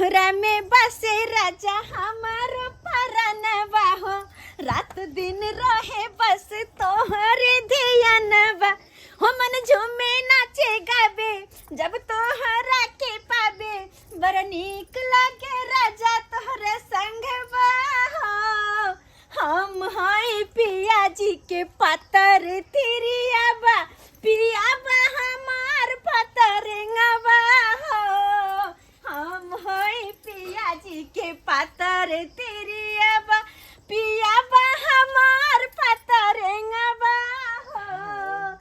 तोहरा में बसे राजा हमारो परनवा हो, रात दिन रहे बस तोहरे धियनवा हो, मन झूमे नाचे गावे जब तोहरा के पावे, बड़ नीक लागे राजा तोहरे संगवा हो। हम हई पिया जी के पातर तिरियाबा, पियाबा हमार पतरंगवा हो। हम हई पिया जी के पातर तिरियाबा, पियाबा हमार पतरंगवा हो।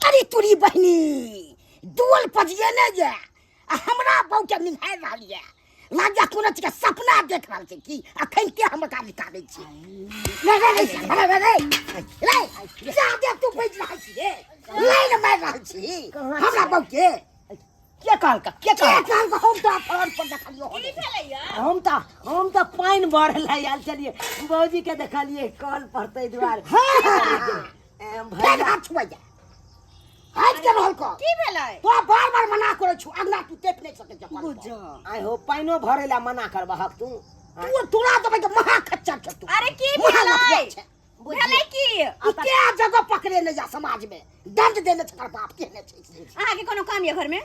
अरे तोरी बहिनी दुअल पजिए ने ये आ हमरा बहू के निहारि रहल ये लागे कोनो चीज के सपना देख रहल छै की अखन के हम का निकालै छी रे रे रे रे रे रे रे जा दे तू बैठ रहल छी रे लाइन मारि रहल छी हमरा बहू के के कहलका के के कहलका कहलका हम तो फोन पर देखलियो की भेलैया? हम तऽ पानि भरै लए आयल छलियै भौजी के देखलियै कल पर ताहि दुआरे हां ए, फेर भैया हाथ छुआइया हट के रहल को की भेलै तोरा बार बार मना करै छु अगला तू टेप नहीं सकै छ बुझ आइ हो पानिओ भरै लए मना करबहक तू तू तोरा देबै के महा खच्चर छ तू अरे की महा भेलै लफुआ छै भेलै की ई के जगह पकड़े ले जा समाज में दंड देने छै एकर बाप केने छै से। अहाँके कोनो काम यऽ घरमे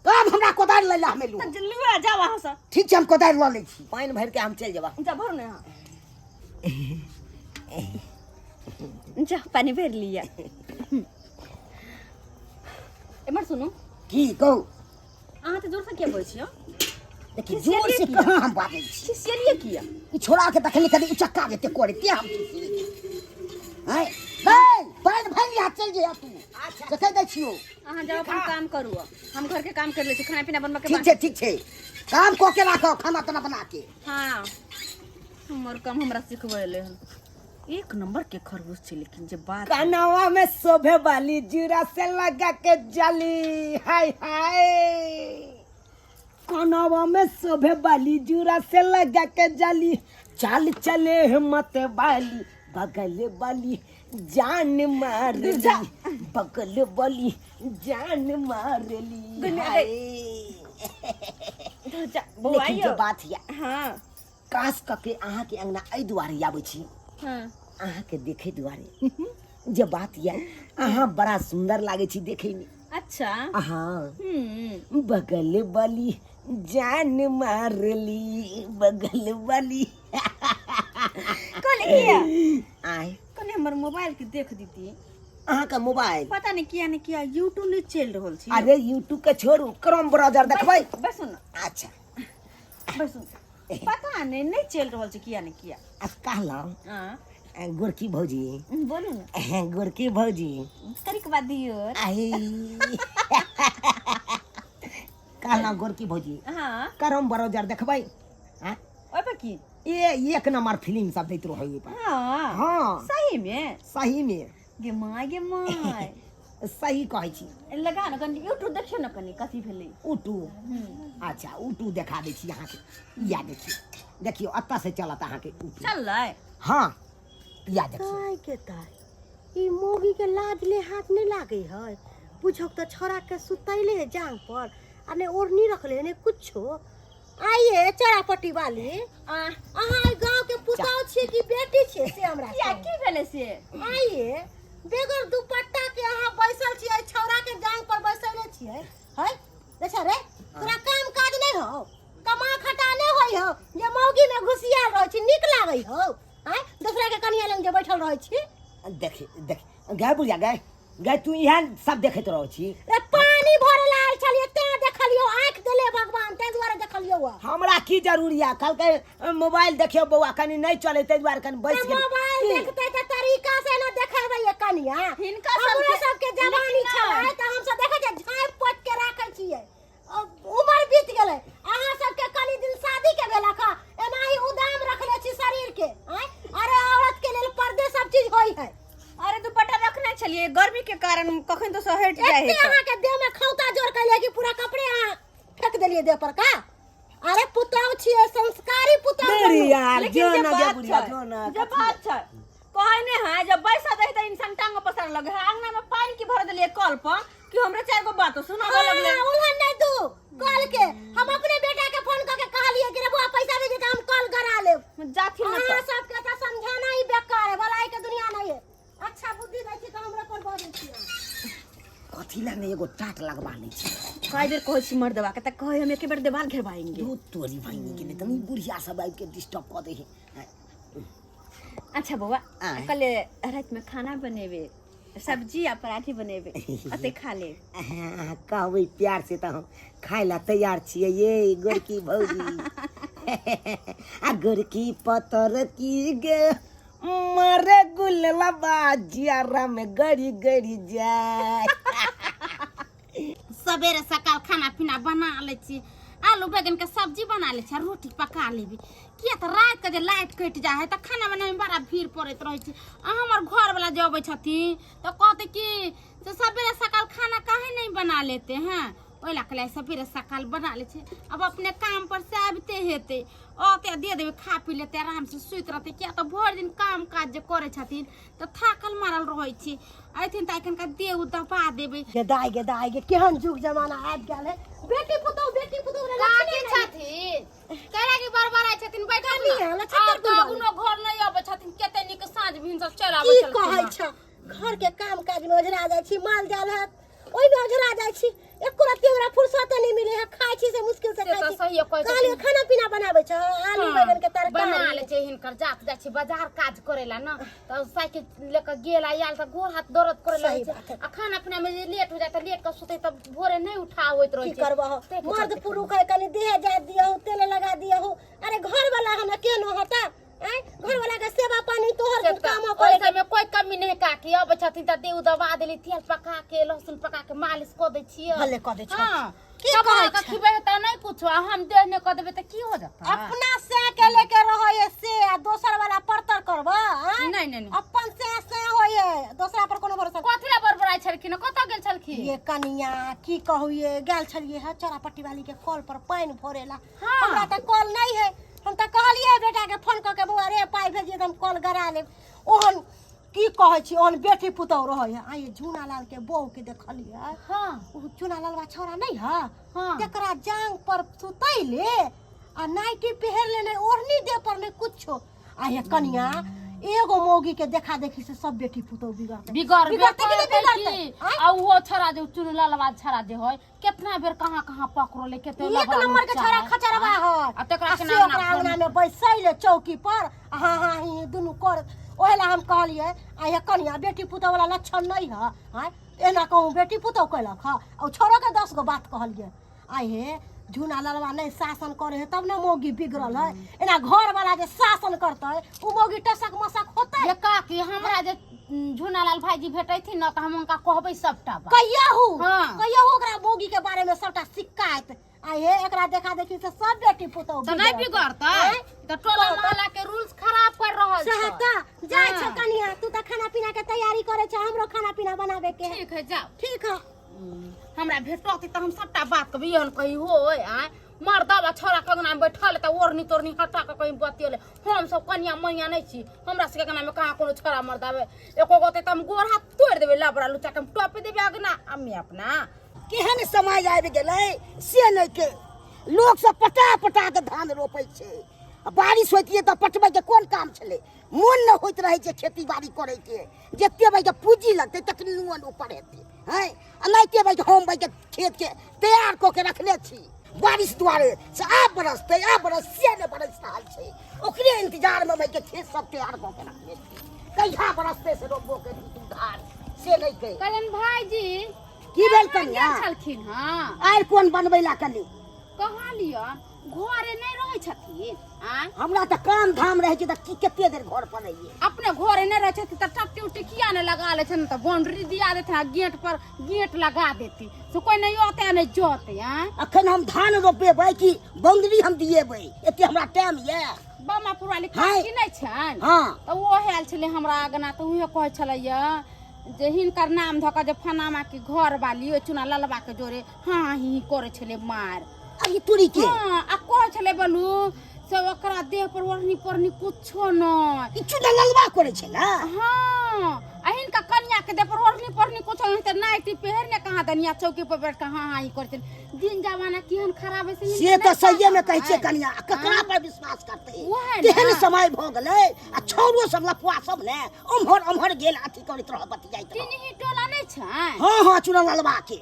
तब हमरा कोदारि लै ला हमे लू तऽ लुआ जाउ अहाँ सब ठीक छै हम कोदारि लऽ लै छी पानि भरि के हम चलि जेबा जा भरू ने अहाँ जा पानि भरि लिअ एम्हर सुनू की कहू अहाँ तऽ जोरसँ किया बजै छियै देखी जोर से कहाँ हम बाजै छी खिसियलियै किया ई छोड़ा के तखनी कभी उचक्का जेते करे ते हम खिसियै हैं नहीं पानि भरि लिया चल जे तू अच्छा देखै दै छियो अहाँ जाउ अपन काम करू हम घर के काम कर लै छी खाना पीना बनबऽ के ठीक छै ठीक छै काम कऽ के राखो खाना ताना बना के हाँ हमर काम हमरा सिखबेले हन एक नंबर के खरगोश छै लेकिन जे बात कनवा में शोभे वाली जीरा से लगा के जाली हाय हाय कनवा में शोभे वाली जीरा से लगा के जाली चाल चले मत वाली बगल वाली जान मार ली बगल वाली जान मार ली दुनिया हाय। जा बौआ लेकिन जे बात या हाँ काश कके अहाँके अंगना एहि दुआरे आबै छी हाँ अहाँके देखे दुआरे जे बात यऽ अहाँ बड़ा सुंदर लागै छी देखैमे अच्छा अहाँ हम्म बगल वाली जान मारली बगल वाली कहले किया आय कने हमर मोबाइल के देख दीती अहाँके मोबाइल पता नहीं किया नहीं किया यूट्यूब नहीं चल रहल छी अरे यूट्यूब के छोड़ू क्रोम ब्राउजर देखबै बैसू ना अच्छा बैसू पता नहीं नहीं चल रहल छै किया नहीं किया आ कहलहुँ हाँ गोरकी भौजी बोलू ना गोरकी भौजी करिक बाद दियो आई कहलहुँ गोरकी भौजी हाँ करम ब्राउजर देखबै हाँ ओहि पर की ए एक नंबर फिल्म सब दैत रहै ओहि पर हाँ हाँ सही में सही में गे माय गे माय सही कहै छी लगा ना कनि यूट्यूब देखियौ ने कनि कथी भेलै उटू अच्छा उटू देखा दै छी अहाँके या देखियौ देखियौ एतऽ से चलत अहाँके उटू चललै हाँ या देखियौ ताय के ताय ई मौगी के लाज ले हाथ नहीं लागे है बुझक तो छोरा के सुतैले है जांग पर आ ने ओढ़नी रखले है ने कुछो आइए चरापट्टी वाली आ अहाँ एहि गांव के पुतहु छियै कि बेटी छियै से हमरा किया कहू। की भेलै से आइए बेगर दुपट्टा के अहाँ बैसल छियै एहि छौड़ा के जांग पर बैसले छियै है देखा रे तोरा काम काज नहीं हो कमा खटा नहीं होई हो जे मौगी में घुसियाल रहै छी नीक लागै हो आँय दोसरा के कनिया लग जे बैठल रहै छी देखी देखी गाय बुढ़िया गाय गाय तू इएह सब देखैत रहै छी रे पानी भरे ला आयल छलियै तें देखलियौ आँखि देले भगवान तें दुआरे देखलियौ हँ। हमरा की जरूरी है कहलकै मोबाइल देखियौ बौआ कनी नहि चले ताहि दुआरे कनी बैस ते गेल मोबाइल देखते तऽ तरीका से ने देखेबै ये कनिया हिनका हमरो सबके- सबके जवानी लेकिन छलै तऽ हमसब देखै छियै झाँपि पोति के राखै छियै अब उमर बीत गेलै अहाँ सबके कनी दिन शादी के भेलक हँ एनाही उदाम रखले छी शरीर के आँय अरे औरत के लेल पर्दे सब चीज होइ है अरे दुपट्टा रखने छलिए गर्मी के कारण कखन तो हट जाए एते अहाँ के देह में खौता जोर कैले कि पूरा कपड़े अहाँ फेंक देलिए देह पर का अरे पुतहु छियै संस्कारी पुतहु अरे बनू। यार लेकिन जो जे ना गे बात बुढ़िया छै जो ना जे बात छै कहै ने है जब बैसा दे त इंसान टांग पसार लगे है अंगना में पानी की भर देलिए कल पर कि हमरे चार गो बात सुनाबे लगले हाँ, उल्हन नहीं दू कल के हम अपने बेटा के फोन करके कहलिए एगो टाट लगवा लै छी। कई बेर कहै छी मर्दवा के, तऽ कहै हम एके बेर देवाल घेरवाएंगे। दू तोरी बहिनी के, नहि तऽ ई बुढ़िया सब आबि के डिस्टर्ब कऽ दै है। अच्छा बौआ, आँय। कल राति में खाना बनेबे, सब्जी आ पराठे बनेबे, अते खा ले। अहाँ कहबै प्यार से तऽ हम खाय ला तैयार छियै ये गोरकी भौजी आ गोरकी पतर की गे, मारे गुलला बाजियारा में गड़ी गड़ी जाय। सवेरे सकाल खाना पीना बना लै छी, आलू बैगन के सब्जी बना लै छी आ रोटी पका लेबै, किया तऽ राति के जे लाइट कटि जाइ है तऽ खाना बनाबैमे बड़ा भीड़ पड़ैत रहै छै। आ हमर घरवला जे अबै छथिन तऽ कहतै कि से सवेरे सकाल खाना काहे नहीं बना लेते हैं। ओहि लए कहलियै सवेरे सकाल बना लै छी। आब अपने काम पर से आबिते हेतै, औते दे देबै, खा पी लेतै, आराम से सुति रहतै, किया तऽ भरि दिन काम काज जे करै छथिन तऽ थाकल मारल रहै छी। अयथिन तऽ एखनका देह उ दबा देबै। गे दाइ, गे दाइ गे, केहन जुग जमाना आबि गेल है, बेटी पुतहु बेटी पुतहु रे काकी छथिन केना की बड़बड़ाइ छथिन, बैठल कनी है, लछतर आब तऽ दुलारी। अगुनो घर नहि अबै छथिन, कते नीक साँझ भिन सब चलि आबै की छलखिन। कहै छ, घर के काम काज में ओझरा जाइ छी, माल जाल है ओहिमे ओझरा जाइ छी, एको रत्ती हमरा फुर्सते नहि मिले है, खाइ छी से मुश्किल से से खाइ तऽ छी। सहिए कहै कहलियै छथिन। खाना पीना बनाबै छ, आलू हाँ, बैगन के तरकारी बना ले छै। हिनकर जात जाइ छै बाजार काज करे ला न, तऽ साइकिल लेके गेल आ आयल तऽ गोड़ हाथ दर्द करे सही लगै छै। बात है। आ खाना पीना में जे लेट हो जाय तऽ लेट के सुते तऽ भोरे नहि उठा होइत रहै की छै। करबह, ताहिके मर्द चलते। पुरुख है, कनि देह जाय दियहु, तेल लगा दियहु। अरे घर वाला है ना, केहनो हता आँय, घर वाला के सेवा पानी तोहर से तऽ काम ओहि करे। सबमे कोई कमी नहि काकी, अबै छथिन तऽ देह दबा देली, तेल पका के लहसुन पका के मालिश कऽ दै छियै। भले कऽ दै छौ। हाँ, की कमा कहै कऽ छै? खिबै तऽ नहि कुछो, आ हम देह नहि कऽ देबै तऽ की हो जेतै? अपना से के लेके रहै है से, आ दोसर वाला परतर करबह आँय? नहि नहि नहि। अपन से से होय है, दोसरा पर कोनो भरोसा। कथी लए बड़बड़ाइ छलखिन, कतऽ गेल छलखिन? ये कनिया, की कहू ये, गेल छलियै है चौरा पट्टी वाली के कल पर पानि भरेला। हाँ। हमरा तऽ कल नहीं है, हम तऽ कहलियै बेटा के फोन कऽ के, बौआ रे, पाइ भेजिए तऽ हम कल गरा लेब। ओहन की कहै छी, ओहन बेटी पुतहु रहै है। आइ झूना लाल के बहू के देखलियै। हाँ। ओ चूना लालवा छौड़ा नहीं है? हाँ। तेकरा जांग पर सुतैले आ नाइटी पहिर लेने, ओढ़नी दे पर नहीं कुछो। आ ये कनिया, एगो मौगी के देखा देखी से सब बेटी पुतहु बिगड़तै। बिगड़बे बिगड़तै कि नहि करतै बिगड़तै? की? आँय? आ उहो छोड़ा जे चुनलालवा छौड़ा जे है, केतना बेर कहाँ कहाँ पकड़ले, केते एक लफड़ा नंबर के लुच्चा छौड़ा है। खचरवा है। आ तेकरा आ के से नाम ओकरा अंगना में बैसैले चौकी पर आ हाँ हाँ ही दुनू कर। ओहि ला हम कहलियै, आ ये कनिया, बेटी पुतहु वाला लक्षण नहीं है। आँय, एना कहूँ बेटी पुतहु कैलक हँ, आ ओ छौड़ो के 10 गो बात कहलियै। आइ हे झूना ललवा नहीं शासन करे है तब ने मौगी बिगड़ल है। एना घर वाला जे शासन करतै ओ मौगी टसक मसक होतै। ये काकी, हमरा जे झूनालाल भाईजी भेटैथिन न तऽ हम हुनका कहबै सबटा बात। कहियाहू। हाँ। कहियाहू ओकरा मौगी के बारे में सबटा शिकायत। आइ हे एकरा देखा देखी से सब बेटी पुतहु तऽ नहि बिगड़तै? आँय? तऽ टोला मोहल्ला के रूल्स खराब कर रहल सएह छै। तऽ जाइ छौ। हाँ। कनिया, तू तऽ खाना पीना के तैयारी करे छ, हमरो खाना पीना बनाबे के है। ठीक है, जाओ। ठीक है। हमरा भेटतै तऽ हम सबटा बात कहबै। एहन कही होय, आँय, मर्दवा छोड़ा के अंगना में बैठल है तऽ ओढ़नी तोड़नी हटा के कहीं बतियले। हम सब कनिया मनिया नहीं छी, हमरा सबके अंगना में कहाँ कोनो छोड़ा मर्द आवे। एको गोते तऽ हम गोड़ हाथ तोड़ि देबै, लबड़ा लुच्चा के हम टपि देबै अगना अम्मी अपना। केहन समय आबि गेलै से नहि के लोक सब पटा पटा के धान रोपै छै। आ बारिश होइतियै तऽ पटबैके कोन काम छलै? मोन नहि होइत रहै छै खेती बाड़ी करैके। जते भाइके पूँजी लगतै तखनी नून ऊपर हेतै। हैं, एनाहिते भाइ हम भाइके खेतके तैयार कऽ के रखने छी बारिश दुआरे से, आब बरसतै, आब बरस, से नहि बरसि रहल छै। ओकरे इंतजारमे भाइके खेत सब तैयार कऽ के रखने छी, कहिया बरसतै से रोपबो के धान से नहि कहि। कहलनि भाईजी। की भेल कहाँ कनिया? गेल छलखिन हँ? आइ कोन बनबै ला कनि? कहलियन घरे नहि रहै छथिन आँय? हमरा तऽ काम धाम रहै छै तऽ की कते देर घर पर रहियै। अपने घरे नहि रहै छथिन तऽ टट्टी उट्टी किया नहि लगा लै छथिन? तऽ बाउंड्री दिया देथिन आ गेट पर गेट लगा देती से कोइ नहि औतै आ नहि जतै। आँय, अखन हम धान रोपेबै कि बाउंड्री हम दिएबै? एते हमरा टाइम यऽ? बामापुर वाली हाय। काकी नहि छनि? हाँ। तऽ ओ आयल छलै हमरा अगना तऽ उहे कहै छलैया जे हिनकर नाम धऽ कऽ जे फनामा के घर वाली ओहि चुना ललबा के जोरे हाँ ही ही करै छलै मार। अरे तुरी के। हाँ, आ कहै छलै बोलू से ओकरा देह पर ओढ़नी पढ़नी कुछो नहि। ई चुना ललबा करै छै ने? हाँ, आ हिनका कनिया के देह पर ओढ़नी पढ़नी कुछो नहि, तऽ नाइटी पहिरने कहाँ दनिया चौकी पर बैठ कऽ हाँ हाँ ही करै छलै। दिन जमाना केहन खराब है से हिनका से तऽ नहि सहिए मे पता कहै छियै है। कनिया, आ ककरा पर विश्वास करतै? वएह ने। तेहन समय भऽ गेलै आ छौरो सब लफुआ सब ने ओम्हर ओम्हर गेल अथी करैत रह, बतियाइत रह। तिनही टोला नहि छै? हाँ हाँ, चुना ललबा के।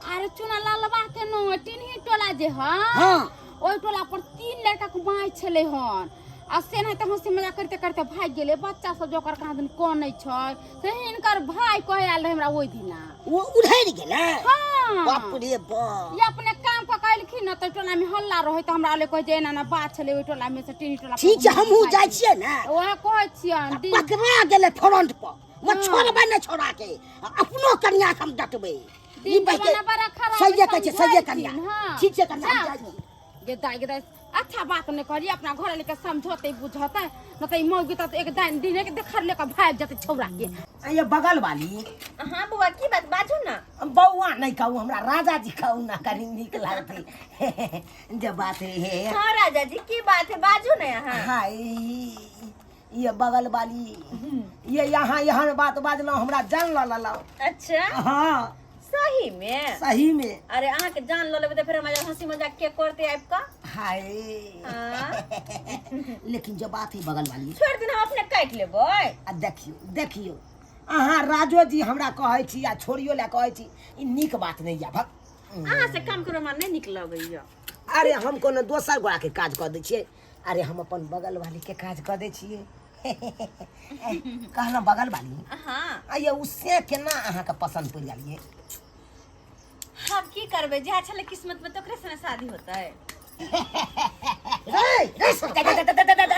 अरे चुना लालबा के नो टिनही टोला जे ह हाँ ओहि टोला पर तीन लड़का के माय छलै हन आ से नहि तऽ हंसी मजाक करते करते भागि गेलै बच्चा सब जोकर कहाँ दिन कनै छै से हिनकर भाय कहै आयल रहै हमरा ओहि दिना ओ उधरि गेलै हाँ बाप रे बाप ई अपने काम कऽ के एलखिन ने तऽ टोला में हल्ला रहै तऽ हमरा ले कहै जे एना एना बात छलै ओहि टोला में से टिनही टोला पर ठीक छै हमहूँ भागि जाइ गेलै। छियै ने ओएह कहै छियनि दिन पकड़ा गेलै फ्रंट पर वो छोड़बै नहि छोड़ा के आ अपनो कनिया के हम डटबै ई दिन बहिके जमाना बड़ा खराब सहिए कहै छै सहिए कनिया समझैथिन, हाँ। ठीक छै कनिया हम जाउ। जाइ छी गे दाइ गे दाइ अच्छा बात नहि करी अपना घर लेके समझौते बुझते न तऽ ई मौगी तऽ एक दिन दिने के देखर लेके भागि जेतै छौड़ा के आ ये बगल वाली हाँ बौआ की बात बाजू ना बौआ नहीं कहू हमरा राजा जी कहू ना कनी नीक लागतै जे बात है हाँ राजा जी की बात है बाजू ना यहाँ हाय ये बगल वाली ये यहाँ यहाँ बात बाजलहुँ हमरा जान लऽ लेलहुँ अच्छा हाँ सही में सही में अरे अहाँ के जान लऽ लेबै तऽ फेर हमरा हंसी मजाक के करते आबि कऽ हाय हाँ लेकिन जो बात है बगल वाली छोड़ि दिन हम अपने काटि लेबै आ देखियौ देखियौ अहाँ राजो जी हमरा कहै छी आ छोड़ियो लए कहै छी ई नीक बात नहि यऽ भक अहाँ से काम करब हमरा नहि नीक लगैया अरे हम कोनो दोसर गोड़ाके काज कऽ दै छियै अरे हम अपन बगल वाली के काज कऽ दै छियै कहलहुँ बगल वाली हाँ आ ये उ से केना अहाँके पसन्द पड़ि गेल ये हम की करबै जे छलै किस्मत में तो ओकरे से शादी होतै रे रे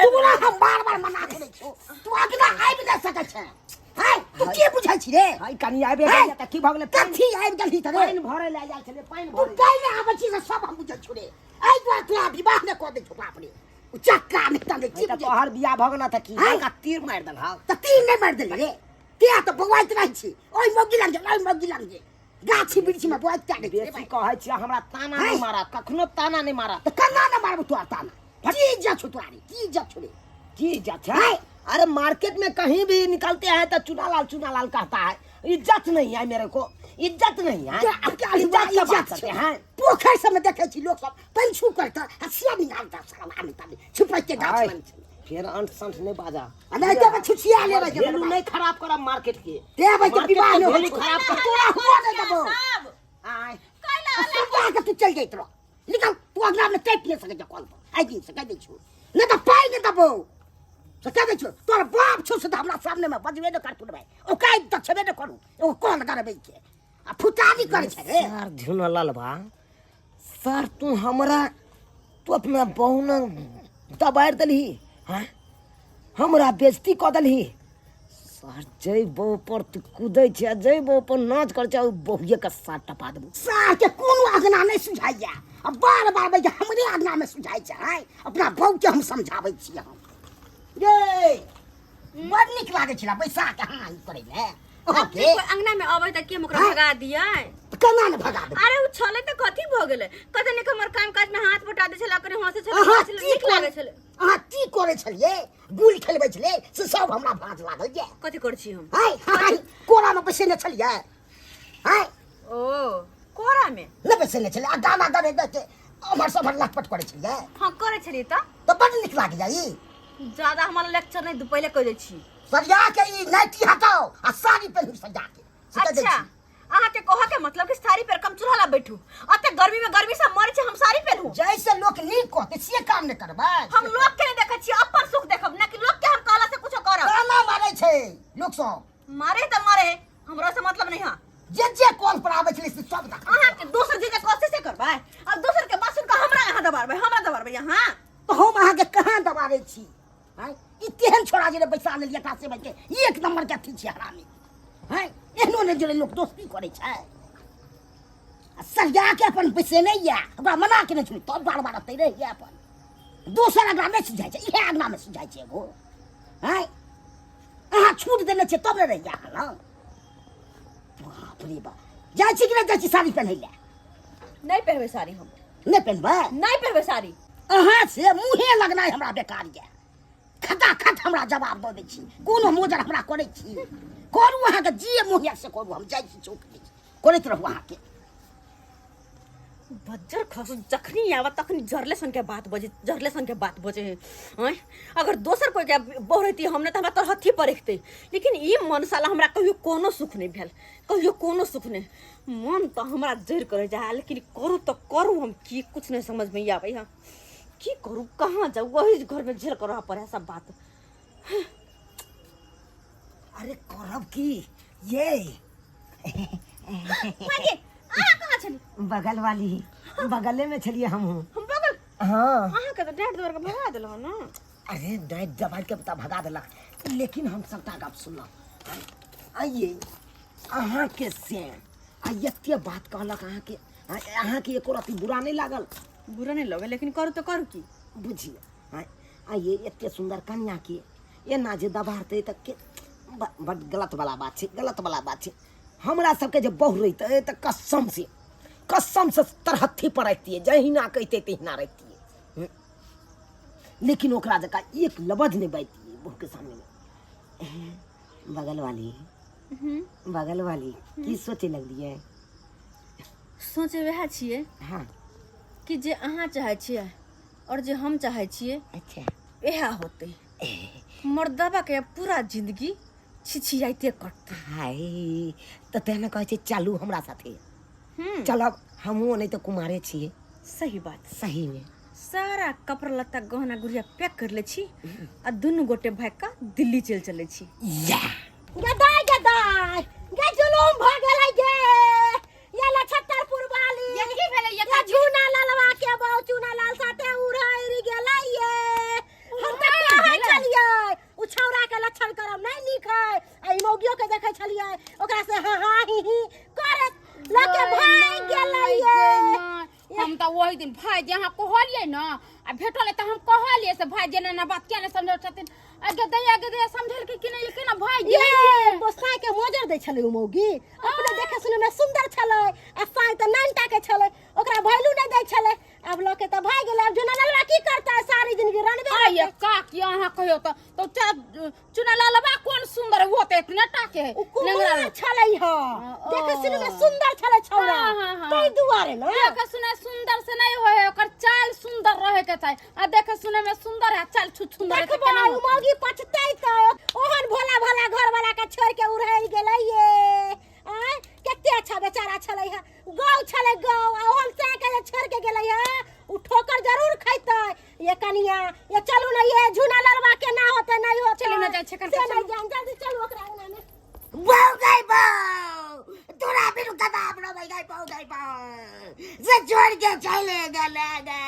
तोरा हम बार बार मना करै छौ तू अगला आबि नहि सकै छै हाय तू के बुझै छी रे हाय कनी आबि गेल तऽ की भऽ गेलै कथी आबि गेलही तऽ रे पानि भरै लए जाइ छलै पानि तू भरै पहिले आबै छी से सब हम बुझै छौ रे एहि दुआरे तोरा विवाह नहि कऽ दै छौ बाप रे ओ चक्का नहि तंगे की तऽ बुझै तोहर बियाह भऽ गेल तऽ की हाय। बड़का तीर मारि देलहक तऽ तीर नहि मारि देली रे किया तऽ बौआइत रहै छी ओहि मौगी लग जे ओहि मौगी लग जे गाछी वृक्षी में बौआइत क्या रहै छी रे बेसी भाइ कहै छियै हमरा ताना हाय। नहि मारा कखनो ताना नहि मारा तऽ केना नहि मारबौ तोरा ताना की इज्जत छौ तोरा रे की इज्जत छौ रे की इज्जत है हाय। अरे मार्केट में कहीं भी निकलते हैं तो चुनालाल चुनालाल कहता है इज्जत नहीं है मेरे को इज्जत नहीं है इज्जत का बात करते हैं पोखरि सबमे देखै छी लोक सब पैंछू करता आ से निकालता साला निकाले छुपै के गाछ आय, लग छै फिर अंट संट नहीं बाजा आ नहि देबै छुछिया लेबै के वैल्यू नहीं खराब करब मार्केट के देबै के मार्केट विवाह के नहि वैल्यू होइ छौ। खराब कर तोरा हुआ नहि देबौ सब आय कैला आ सुता के तू चलि जाइत रह निकल तू अगला में टैप नहि सकै छै कल पर आइ दिन से कहि दै छियौ नहि तऽ पाइ नहि देबौ से कहि दै छियौ तोहर बाप छौ से तऽ हमरा सामनेमे बजबे नहि करतौ रे भाइ ओकादि तऽ छेबे नहि करू एगो कल गड़बै के आ फुटानी करै छै रे सर झुनलाल बा सर तू हमरा तू अपना बहू न दबारि देलही हाँ हमरा बेइज्जती कऽ देलही सर जै बहु पर तू कूदै छै आ जै बहु पर नाच करै छै ओहि बहुएके साथ टपा देबौ साहके कोनो अगना नहि सुझाइया आ बार बार बैठ हमरे अगना में सुझाइ छै आँय? अपना बहू के हम समझाबै छियै हम रे बड़ नीक लागै छलै बैसा के हाँ ई करै लए अहाँके कोई अंगना में अबै तऽ के हम ओकरा हाँ? भगा दियै केना ने भगा देबै अरे उ छलै तऽ कथी भऽ गेलै कते नीक हमर काम काज में हाथ बटा दै छलै कनि हंसै छलै अहाँ छलै की नीक लागै छलै अहाँ की करै छलियै गुल खेलबै छलियै से सब हमरा भाँज लागल ये कथी करै छी हम हाय हाय कोरामे बैसेने छलियै हाय ओ कोरा में नहि बैसेने छलियै आ गाना गबै के उम्हर से उम्हर लटपट करै छलियै हाँ करै छलियै तऽ तऽ बड्ड नीक लागैया ई ज्यादा हमरा लेक्चर नहि दू पहिले कहि दै छी सरिया के ई नाइटी हटाओ आ साड़ी पहिरू सरिया के से कहि दै अच्छा छी। अहाँ के कहऽ के मतलब कि साड़ी पहिर कम चूल्हा ला बैठू अते गर्मी में गर्मी से मरै छी हम साड़ी पहिरू जैसे लोक नीक कहतै से काम नहि करबै हम लोग के नहीं देखै छी अपन सुख देखब ना कि लोग के हम कहला से कुछो करब ताना मारै छै लोक सब मारे तऽ मारे हमरा से मतलब नहीं है जे जे कॉल पर आबै छलै से सब देखै अहाँ के दोसर जे जे कोशिश से करबै अब दोसर के बात सुन के हमरा यहाँ दबारबै हमरा दबारबै यहाँ तऽ हम अहाँके कहाँ दबाबै छी आँय ई तेहन छोड़ा जे बैसा लेलियै एकरा से बैठे एक नंबर के अथी छै हरामी आँय एहनो नहि जे लोक दोस्ती करै छै आ सरिया के अपन बैसेने यऽ ओकरा मना केने छलै तब बार बार अतै रहैए अपन दोसर अगला नहि सुझाइ छै इएह अगलामे सुझाइ छै एगो आँय अहाँ छूट देने छियै तब ने रहैए अहाँ लग बाप रे बाप जाइ छी कि नहि जाइ छी साड़ी पहिनै लए नहीं पहनबै साड़ी हम नहि पहिनबै नहीं पहनबै साड़ी अहाँ से मुँहे लगनाइ हमरा बेकार यऽ खटाखट हमरा जवाब दऽ दै छी कोनो मोजर हमरा करै छी करू अहाँके जे मोह यऽ से करू हम जाइ छी चौक दिस करैत रहू अहाँके बज्जर खसु जखनी आवा तखनी जरले सन के बात बजे, जरले सन के बात बजे है। आँय, अगर दोसर कोई के बहरती हमने तो हमरा तरहथी पर रखते, लेकिन ई मन साला हमरा कहियो कोनो सुख नहीं भेल, कहियो कोनो सुख नहीं। मन तो हमरा जर करे जा, लेकिन करू तो करू हम की, कुछ नहीं समझ में आवे है। की करू, कहाँ जाऊ, वही घर में झेल कर पड़े सब बात। अरे करब की ये भागे, अहाँ कहाँ छली? बगल वाली, बगले में छलिए हम। हम बगल? हाँ। अहाँ के तो डाँट दबार के भगा देलहुँ ना। अरे डाँट दबार के बता भगा देलक, लेकिन हम सबटा गप सुनलहुँ। आइए अहाँके से आ एते बात कहलक अहाँके, अहाँके एको रत्ती बुरा नहि लागल? बुरा नहीं लगे, लेकिन करू तो करू की। बुझिए आइए एते सुंदर कन्या के एना जे दबारतै तऽ के बड गलत वाला बात छै, गलत वाला बात छै। हमरा सबके जे बहु रहितै तऽ कसम से, कसम से तरहत्थी पर रखतियै, जहिना कहितै तहिना रखतियै। लेकिन ओकरा जकाँ एक लबज नहि बाजतियै बहुके सामनेमे। बगल वाली, बगल वाली की सोचे लगलियै? सोचे वएह छियै। हाँ। कि जे अहाँ चाहै छियै और जे हम चाहै छियै। अच्छा। इएह होतै। मर्दबा के पूरा जिंदगी छिछियाइते कटतै। हाय, तऽ तें ने कहै छै चलू हमरा साथे। चलब, हमहूँ नहि तऽ कुमारे छियै। सही बात। सही में। सारा कपड़ा लत्ता गहना गुड़िया पैक कर ले छी आ दुनू गोटे भाग के दिल्ली चल चले छी। या। गदाय गदाय गे जुलूम भ गेलै गे, ये लछत्तरपुर वाली। ये की भेलै? ये ये चूना लालवा के बहु चूना लाल साथे उड़ाइर गेलै ये। हम तऽ कहै छलियै उ छौड़ा के लक्षण करब नहि नीक है, आ ई मौगियो के देखै छलियै ओकरा से हाँ हाँ ही ही करत लके भागि गेलै ये। हम तऽ ओहि दिन भाई जे अहाँ कहलियै ने आ भेटल तऽ हम कहलियै से भाई जे ना बात किया नहि समझै छथिन, आगे दैया आगे दैया समझल कि नहि केना भाई ये पोसाई के मोजर दै छलै उ मौगी, अपने देखे सुने में सुंदर छलै आ साई तऽ नानटा के छलै, ओकरा वैल्यू नहि दै छलै। आब लके तऽ भागि गेलै, आब जुना ललवा की करतै, सारी जिंदगी रनबे आइए काकी अहाँ कहियो तऽ तो चुना ललवा कोन सुंदर वो तऽ इतने टा के है। उ कुमार छलै ह, देखे सुने में सुंदर छलै छौड़ा। हाँ, हाँ, हाँ। तै दुआरे ना देखे सुने सुंदर से नहीं होय है, ओकर चाल सुंदर रहे के चाही, आ देखे सुने में सुंदर है चाल छुछुंदर है, तऽ देखबो केना उ मौगी पछतै तऽ ओहन भोला भाला घर वाला के छोड़ के उड़ै गेलै ये। आय कते अच्छा बेचारा छलै है, गौ छलै गौ, आ ओहन से के जे छोड़ के गेलै है, उ ठोकर जरूर खैतै। ये कनिया ये चलू ना, ये झूना लड़वा के ना होते नहीं होते। चलू ना, जाइ छै कनिका, से नहीं चलू। जान, जल्दी चलू ओकरा अंगना में। बहु गई बहु, तोरा बिनु कबाब रबै गई बहु गई बहु, से छोड़ के चले गेले गे।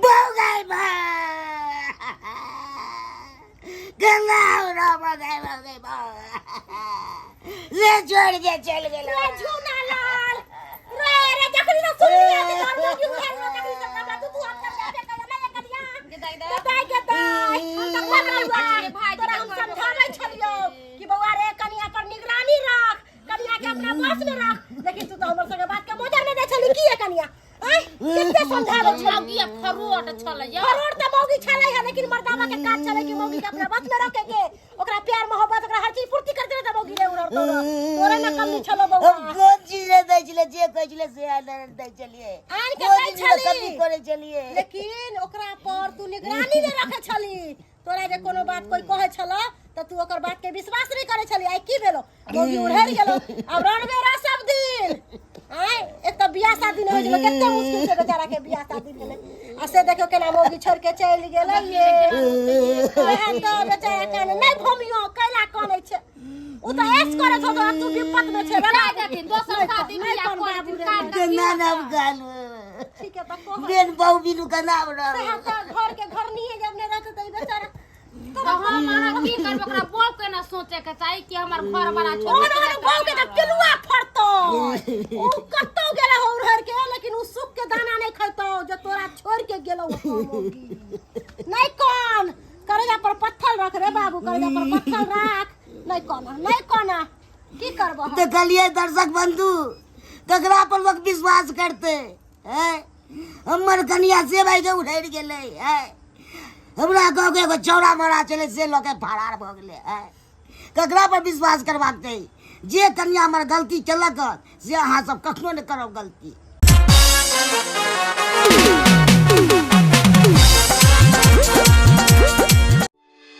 बहु गई बहु, गंगा रबै गई बहु गई बहु, से छोड़ के चल गेले। रे झूना लाल रे, रे जखनी से सुनलियै कि तोहर मौगी उड़ायल रहो, तखनी से हमरा दू दू हाथ कर दे, कहियो नहि कनिया। गदाइ दै। गदाइ, गदाइ, हम तऽ कहलियौ बौआ, भाई जी तोरा हम के समझाबै छलियौ कि बौआ रे कनिया पर निगरानी रख, कनिया के अपना बस में रख, लेकिन तू तऽ हमर सबके बात के मोजर नहि दै छली। की ये कनिया आँय, कते समझाबै छलियौ। मौगी आ फरोट छलै यौ। फरोट तऽ मौगी छलै है, लेकिन मर्दावा के काज छलै कि मौगी के अपना बस में रखे के, ओकरा प्यार मोहब्बत ओकरा हर चीज पूर्ति करते रहता मौगी रे उड़र तोरा, तोरा ना कमी छलो बौआ। हम कोन चीज रे दै छलै, जे कहै छलै से आन दै छलियै। आन के कोन दै चीज रे छली। कमी करै छलियै। लेकिन ओकरा पर तू निगरानी नहि रखे छली, तोरा जे कोनो बात कोई कहै छलो तऽ तू ओकर बात के विश्वास नहि करै छली। आइ की भेलो, मौगी उड़ैर गेलो, आब रणबे रह सब दिन। आइ एक तऽ बियाह शादी नहि होइ छलै, कते मुश्किल से बेचारा के बियाह शादी भेलै, आ से देखियौ केना मौगी छोड़ि के चलि गेलै ये। वएह तऽ बेचारा काने नहि भूमियो कैला कानै छै, उ तऽ ऐश करै छौ, तू विपत में छै। जाय देथिन, दोसर शादी नहि बियाह कोन कऽ बाबू लेथिन, रे, कान नहि। केना नाम गालू? ठीक है तऽ कह। बेन बहु बिनु केना रहब? सएह तऽ घर के घरनीये जब नहि रहतै तऽ ई बेचारा तऽ हम अहाँ की करबै, ओकरा बहू के ना सोचे के चाही कि हमर घर वाला छोड़ ओहन ओहन बहू के तऽ पिलुआ फड़तौ, उ कतौ गेलै हौ उड़हर के, लेकिन उ सुख के दाना नहि खैतौ जे तोरा छोड़ के गेलौ हौ मौगी। नहि कान, करेजा पर पत्थर रख रे बाबू, करेजा पर पत्थर राख, नहि काना, नहि काना, की करबह। देखलियै दर्शक बंधु, ककरा पर लोक विश्वास करतै? हैं, हमर कनिया से भाई के उड़ैर गेलै। हैं, हमरा गाँव के एगो चौड़ा मरा छलै से लऽ के फरार भऽ गेलै। हैं, ककरा पर विश्वास करबाक चाही? जे कनिया हमर गलती केलक हन, से अहाँ सब कखनो नहि करब गलती।